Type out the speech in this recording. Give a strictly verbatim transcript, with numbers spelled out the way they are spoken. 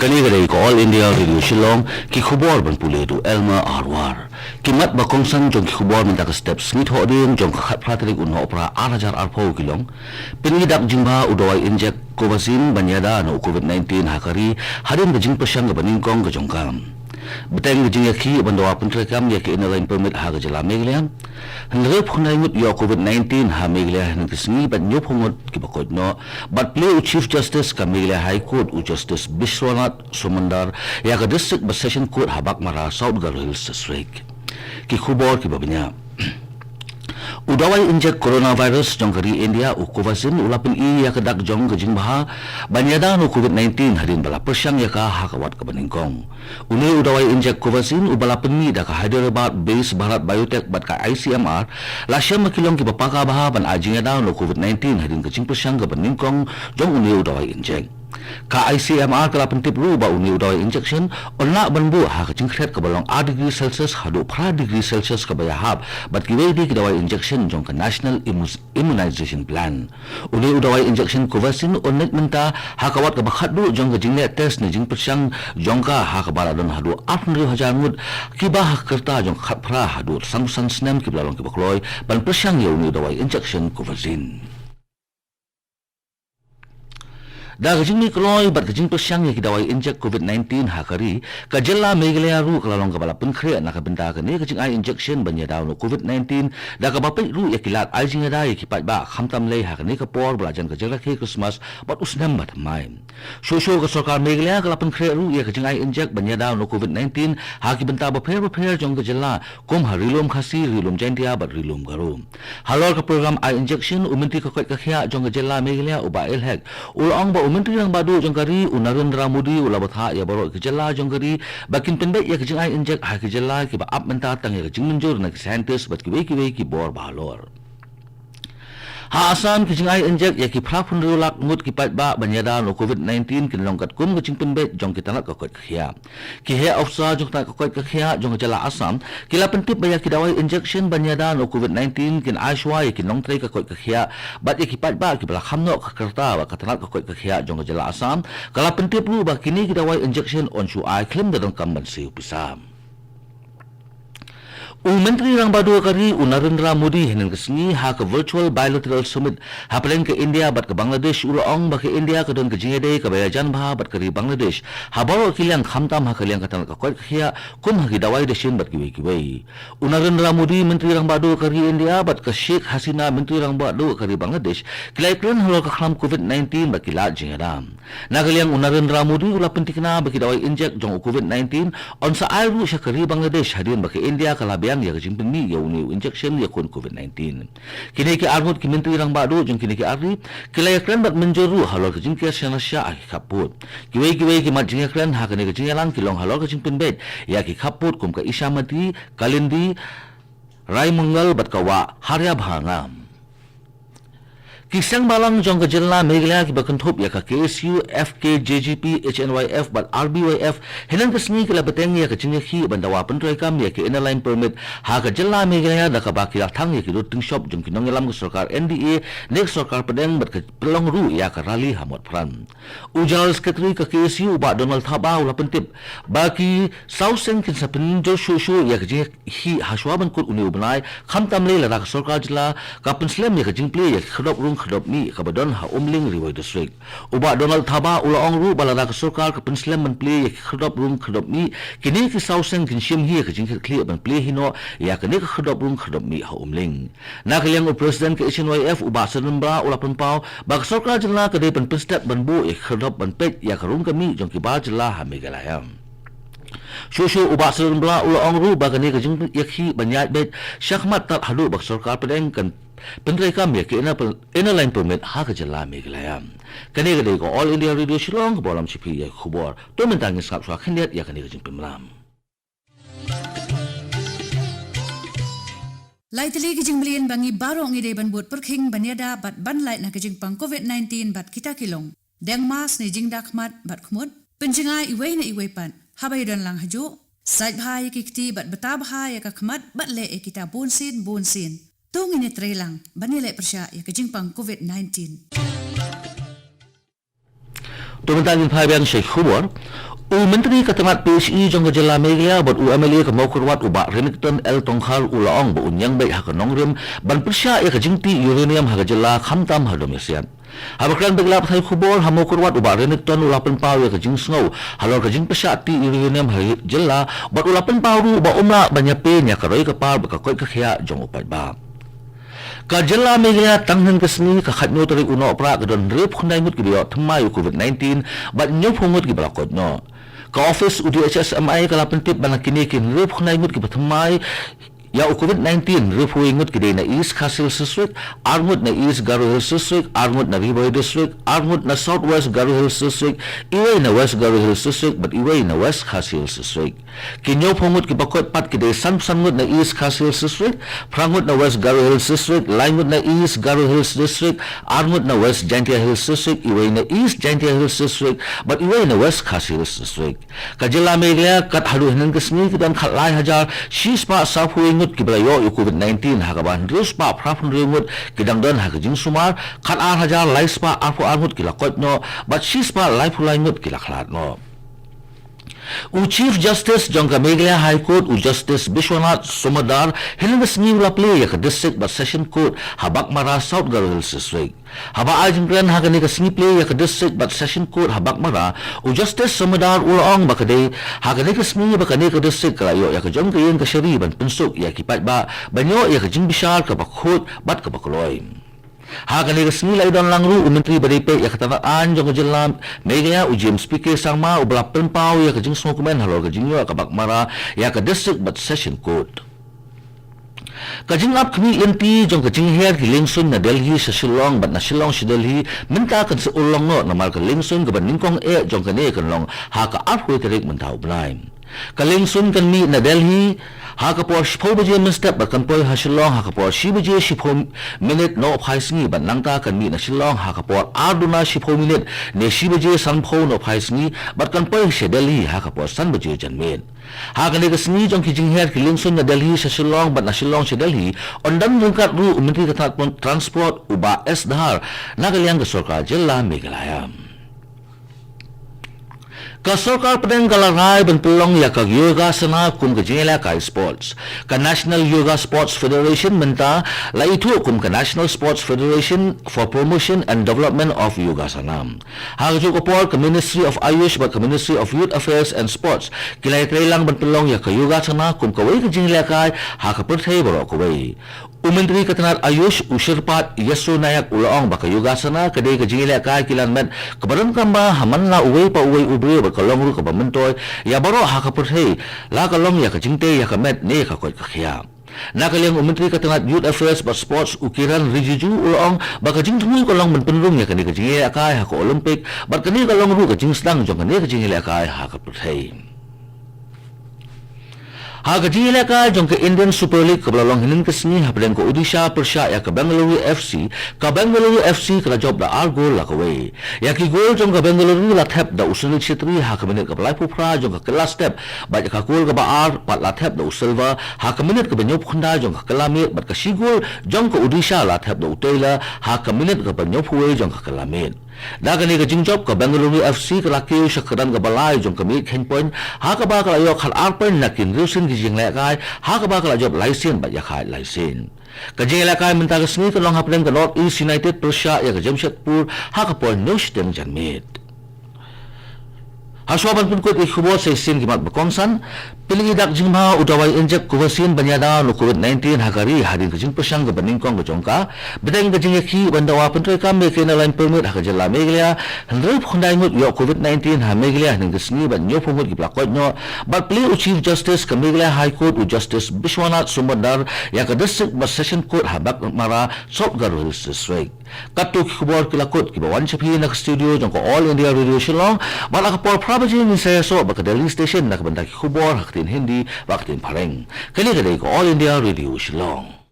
Kane ka dei ka All India Radio Shillong, ki khubor ban pule da u Elmer Arwar. Ki mat ba kongsan jong ki khubor mynta ka step sngi Thohdieng jong ka khatphra tarik u Nohprah ar hajar arphew ki long: Pyni dak jingbha u dawai injek Covaxin ban ïada na u Covid nineteen ha ka ri, hadien ka jingpyrshang kaba nyngkong ka jong ka. Bteng ka jingïakhih ban dawa pyntreikam ïa ka Inner Line Permit ha ka jylla Meghalaya. Hynriewphew khyndai ngut ïoh Covid nineteen ha Meghalaya hynne ka sngi bad hynñiewphew ngut kiba koit noh. Bad plie u Chief Justice ka Meghalaya High Court u Justice Biswanath Sumander ïa ka District bad Session Court ha Baghmara, South Garo Hills District. Ki khubor kiba bniah. U dawai injek coronavirus jong ka ri India u Covaxin u la pyni ïa ka dak jong ka jingbha ban ïada na u Covid nineteen hadien ba la pyrshang ïa ka ha ka wat kaba nyngkong. Une u dawai injek Covaxin uba la pynmih da ka Hyderabad based Bharat Biotech bad ka I C M R la shem ha ki long kiba paka bha ban ai jingïada na u Covid nineteen hadien ka jingpyrshang kaba nyngkong jong une u dawai injek. Ka I C M R ka la pyntip ruh ba une u dawai injection un lah ban buh ha ka jingkhriat kaba long ar degree Celsius haduh phra degree Celsius kaba ïahap bad kiwei de ki dawai injection jong ka National Immu- Immunization Plan. Une u dawai injection Covaxin un leit mynta ha ka wat kaba khatduh jong ka jingleh test ne jingpyrshang jong ka, ha kaba la don haduh arphew hynriew hajar ngut kiba ha ka rta jong ka khatphra haduh sanphew san snem kiba la long kiba kloi ban pyrshang ïa une u dawai injection Covaxin. Da ka jingmih kloi bad ka jingpyrshang ïa ki dawai injek Covid nineteen ha ka ri, ka jylla Meghalaya ruh ka la long kaba la pynkhreh na ka bynta kane ka jingai injection ban ïada na u Covid nineteen, da kaba peit ruh ïa ki lad ai jingïada ïa ki paidbah khamtam lei ha kane ka por ba la jan ka jingrakhe Christmas bad u snem bathymmai. Shuh shuh ka sorkar Meghalaya ka la pynkhreh ruh ïa ka jingai injek ban ïada na u Covid nineteen ha ki bynta bapher bapher jong ka jylla, kum ha Ri Lum Khasi, Ri Lum Jaiñtia bad Ri Lum Garo. Halor ka program ai injection, u Myntri ka koit ka khiah jong ka jylla Meghalaya u Bah L Hek u la ong ba u Myntri Rangbah Duh jong ka ri u Narendra Modi u la bthah ïa baroh ki jylla jong ka ri ba kin pynbeit ïa ka jingai injek ha ki jylla kiba ap mynta tang ïa ka jingmynjur na ki scientist bad kiwei kiwei ki bor ba halor. Ha Assam, ki jingai injek ïa ki phra phew hynriew lak ngut ki paidbah ban ïada na u Covid nineteen kin long katkum ka jingpynbeit jong ki tnat ka koit ka khiah. Ki heh ophisar jong ka tnat ka koit ka khiah jong ka jylla Assam ki la pyntip ba ïa ki dawai injection ban ïada na u Covid nineteen kin ai shuwa ïa ki nongtrei ka koit ka khiah bad ïa ki paidbah kiba la kham noh ka rta bad ka tnat ka koit ka khiah jong ka jylla Assam ka la pyntip ruh ba kine ki dawai injection yn shu ai khlem da donkam ban siew pisa. U Myntri Rangbah Duh ka ri u Narendra Modi hynne ka sngi ha ka Virtual Bilateral Summit hapdeng ka India bad ka Bangladesh u la ong ba ka India ka don ka jingïadei kaba ïajan bha bad ka ri Bangladesh ha baroh ki liang, khamtam ha ka liang ka tnat ka koit ka khiah kum ha ki dawai dashin bad kiwei kiwei. U Narendra Modi, Myntri Rangbah Duh ka ri India, bad ka Sheikh Hasina, Myntri Rangbah Duh ka ri Bangladesh, ki la ïakren halor ka khlam Covid nineteen bad ki lad jingïada. Na ka liang u Narendra Modi u la pynthikna ba ki dawai injek jong u Covid nineteen yn sa ai ruh sha ka ri Bangladesh hadien ba ka India ka la biang ïa ka jingpynmih ïa une u injection ïakhun Covid nineteen. Kine ki arngut ki Myntri Rangbah Duh jong kine ki ar ri ki la ïakren bad mynjur ruh halor ka jingker sha na sha ha ki khappud. Kiwei kiwei ki mat jingïakren ha kane ka jingïalang ki long halor ka jingpynbeit ïa ki khappud kum ka Ishamati, Kalindi, Raimangal bad ka Wah Harya Bhanga. Ki seng balang jong ka jylla Meghalaya kiba kynthup ïa ka K S U, F K J G P, H N Y F bad R B Y F hynne ka sngi ki la bteng ïa ka jingïakhih ban dawa pyntreikam ïa ka Inner Line Permit ha ka jylla Meghalaya, da kaba ki la thang ïa ki dur tyngshop jong ki nongïalam ka sorkar N D A ne ka sorkar pdeng bad ka pynlong ruh ïa ka rally ha Motphran. U General Secretary ka K S U u Bah Donald Thabah u la pyntip ba ki saw seng kin sa pynjur shuh shuh ïa ka jingïakhih ha shuwa ban kut une u bnai, khamtam lei lada ka sorkar jylla ka pynslem ïa ka jingplie ïa ki khyrdop rung khyrdop mih kaba don ha Umling, Ri Bhoi District. U Bah Donald Thabah u la ong ruh ba lada ka sorkar ka pynslem ban plie ïa ki khyrdop rung khyrdop mih, kine ki saw seng kin shim hi ïa ka jingkitkhlieh ban plie hi noh ïa kane ka khyrdop rung khyrdop mih ha Umling. Na ka liang u President ka H N Y F u Bah Sardar Blah u la pynpaw ba ka sorkar jylla ka dei ban pynstep ban buh ïa ki khyrdop ban peit ïa ka rung ka mih jong ki bar jylla ha Meghalaya. Shuh shuh u Bah Sardar Blah u la ong ruh ba kane ka jingïakhih ban ïaid beit shakhmat tad haduh ba ka sorkar pdeng kan pyntreikam ïa ka Inner, Inner Line Permit ha ka jylla Meghalaya. Kane ka dei ka All India Radio Shillong kaba lam sha phi ïa ki khubor. To mynta ngin sngap shuwa khyndiat ïa kane ka jingpynbna. Lai tylli ki jingmlien ba ngi baroh ngi dei ban bud pyrkhing ban ïada bad ban lait na ka jingpang Covid nineteen bad kita ki long: deng mask ne jingda khmat bad khmut, pynjngai iwei na iwei pat haba ïadon lang hajuh, sait bha ïa ki kti bad bta bha ïa ka khmat bad leh ïa kita bunsien bunsien. To ngin ïatrei lang ban ïaleh pyrshah ïa ka jingpang Covid nineteen. To mynta ngin phai biang sha ki khubor. U Myntri ka tnat P H E jong ka jylla Meghalaya bad u M L A ka Mawkyrwat u Bah Renikton L Tongkhar u la ong ba un ïeng beit ha ka nongrim ban pyrshah ïa ka jingtih uranium ha ka jylla khamtam ha Domiasiat. Haba kren bad ki lad pathai khubor ha Mawkyrwat u Bah Renikton u la pynpaw ïa ka jingsngew halor ka jingpyrshah tih uranium ha jylla bad u la pynpaw ruh ba um lah ban ïapeit ïa ka roi ka par bad ka koit ka khiah jong u paidbah. Ka jylla Meghalaya tang hynnin ka sngi ka khatnaw tarik u Nohprah ka don hynriewphew khyndai ngut kiba ïoh thymmai u covid nineteen bad hynñiewphew ngut kiba la koit noh. Ka office u D H S M I ka la pyntip ba na kine ki hynriewphew khyndai ngut kiba thymmai ïa u covid nineteen, hynriewphew wei ngut ki dei na East Khasi Hills District, ar ngut na East Garo Hills District, ar ngut na Ri Bhoi District, ar ngut na South West Garo Hills District, iwei na West Garo Hills District bad iwei na West Khasi Hills District. Ki hynñiewphew ngut kiba koit pat ki dei sanphew san ngut na East Khasi Hills District, phra ngut na West Garo Hills District, lai ngut na East Garo Hills District, ar ngut na West Jaintia Hills District, iwei na East Jaintia Hills District bad iwei na West Khasi Hills District. Ka jylla Meghalaya kat haduh hynnin ka sngi ki don khatlai hajar shispah sawphew wei ngut kiba la ïoh ïa u covid nineteen, ha kaba hynriew spah phraphew hynriew ngut ki dang don ha ka jingsumar, khatar hajar lai spah arphew ar ngut ki la koit noh bad shispah laiphew lai ngut ki la khlad noh. U Chief Justice jong ka Meghalaya High Court u Justice Bishwanath Somodar hynnin ka sngi u la plie ïa ka District bad Session Court ha Baghmara, South Garo Hills District. Haba ai jingkren ha kane ka sngi plie ïa ka District bad Session Court ha Baghmara, u Justice Somodar u la ong ba ka dei ha kane ka sngi ba kane ka District ka la ïoh ïa ka jong ka ïing ka shari ban pynsuk ïa ki paidbah ban ïoh ïa ka jingbishar kaba khuid bad kaba kloi. Ha kane ka sngi la ïadon lang ruh u Myntri ba dei peit ïa ka tnat aiñ jong ka jylla Meghalaya u James P K Sangma uba la pynpaw ïa ka jingsngewkmen halor ka jingïoh ka Baghmara ïa ka District bad Session Court. Ka jingap khmih lynti jong ka jingher ki liengsuiñ na Delhi sha Shillong bad na Shillong sha Delhi mynta kan sa urlong noh namar ka liengsuiñ kaba nyngkong eh jong kane kan long ha ka arphew tarik mynta u bnai. Ka liengsuiñ kan mih na Delhi ha ka por shiphew baje mynstep bad kan poi ha Shillong ha ka por shi baje shiphew minit nohphai sngi bad nangta kan mih na Shillong ha ka por ar duna shiphew minit ne shi baje sanphew nohphai sngi bad kan poi sha Delhi ha ka por san baje janmiet. Ha kane ka sngi jong ki jingher ki liengsuiñ na Delhi sha Shillong bad na Shillong sha Delhi, yn don ryngkat ruh u Myntri ka tnat Transport u Bah S Dhar na ka liang ka sorkar jylla Meghalaya. Ka sorkar pdeng ka la rai ban pynlong ïa ka Yogasana kum ka jingïalehkai sports. Ka National Yoga Sports Federation mynta la ithuh kum ka National Sports Federation for Promotion and Development of Yogasana. Ha kajuh ka por ka Ministry of Ayush bad ka Ministry of Youth Affairs and Sports ki la ïatreilang ban pynlong ïa ka Yogasana kum kawei ka jingïalehkai ha ka pyrthei baroh kawei. U Myntri ka tnat Ayush u Shripad Yesso Nayak u la ong ba ka Yogasana ka dei ka jingïalehkai kilan met kaba donkam bha ha man la uwei pa uwei u briew bad ka long ruh kaba myntoi ïa baroh ha ka pyrthei, la ka long ïa ka jingtei ïa ka met ne ka koit ka khiah. Na ka liang u Myntri ka tnat Youth Affairs bad Sports u Kiren Rijiju u la ong ba ka jingthmu ka long ban pynrung ïa kane ka jingïalehkai ha ka Olympic bad kane ka long ruh ka jingsdang jong kane ka jingïalehkai ha ka pyrthei. Ha ka jingïalehkai jong ka Indian Super League kaba la long hynnin ka sngi hapdeng ka Odisha pyrshah ïa ka Bengaluru F C, ka Bengaluru F C ka la jop da ar gol la kawei. Ïa ki gol jong ka Bengaluru la thep da u Sunil Chhetri ha ka minit kaba laiphew phra jong ka kylla step bad ïa ka gol kaba ar pat la thep da u Silva ha ka minit kaba hynñiewphew khyndai jong ka kylla miet bad ka shi gol jong ka Odisha la thep da u Taylor ha ka minit kaba hynñiewphew wei jong ka kylla miet. Da kane ka jingjop ka Bengaluru F C ka la kiew sha ka kyrdan kaba lai jong ka miej kheiñ point ha kaba ka la ïoh khatar point na ki hynriew sien ki jinglehkai ha kaba ka la jop lai sien bad ïakhaid lai sien. Ka jingïalehkai mynta ka sngi ka long hapdeng ka North East United pyrshah ïa ka Jamshedpur ha ka por hynñiew shiteng janmiet. Hashwa ban pynkut ïa ki khubor sa shisien ki mat ba kongsan. Pynlong dak jingbha u dawai injek Covaxin ban ïada na u covid nineteen ha ka ri hadien ka jingpyrshang kaba nyngkong ka jong ka. Bteng ka jingïakhih ban dawa pyntreikam ïa ka Inner Line Permit ha ka jylla Meghalaya, hynriewphew khyndai ngut ïoh covid nineteen ha Meghalaya hynnin ka sngi bad hynñiewphew ngut kiba la koit noh. Bad plie u Chief Justice ka Meghalaya High Court u Justice Bishwanath Somodar ïa ka District bad Session Court ha Baghmara, South Garo Hills District. Katto ki khubor ki la kut kiba wan sha phi na ka studio jong ka All India Radio Shillong. Bad ha ka por phra baje ngin sa ïasoh bad ka Delhi Station na ka bynta ki khubor ha ka ktien Hindi bad ka ktien Phareng. Kane ka dei ka All India Radio Shillong.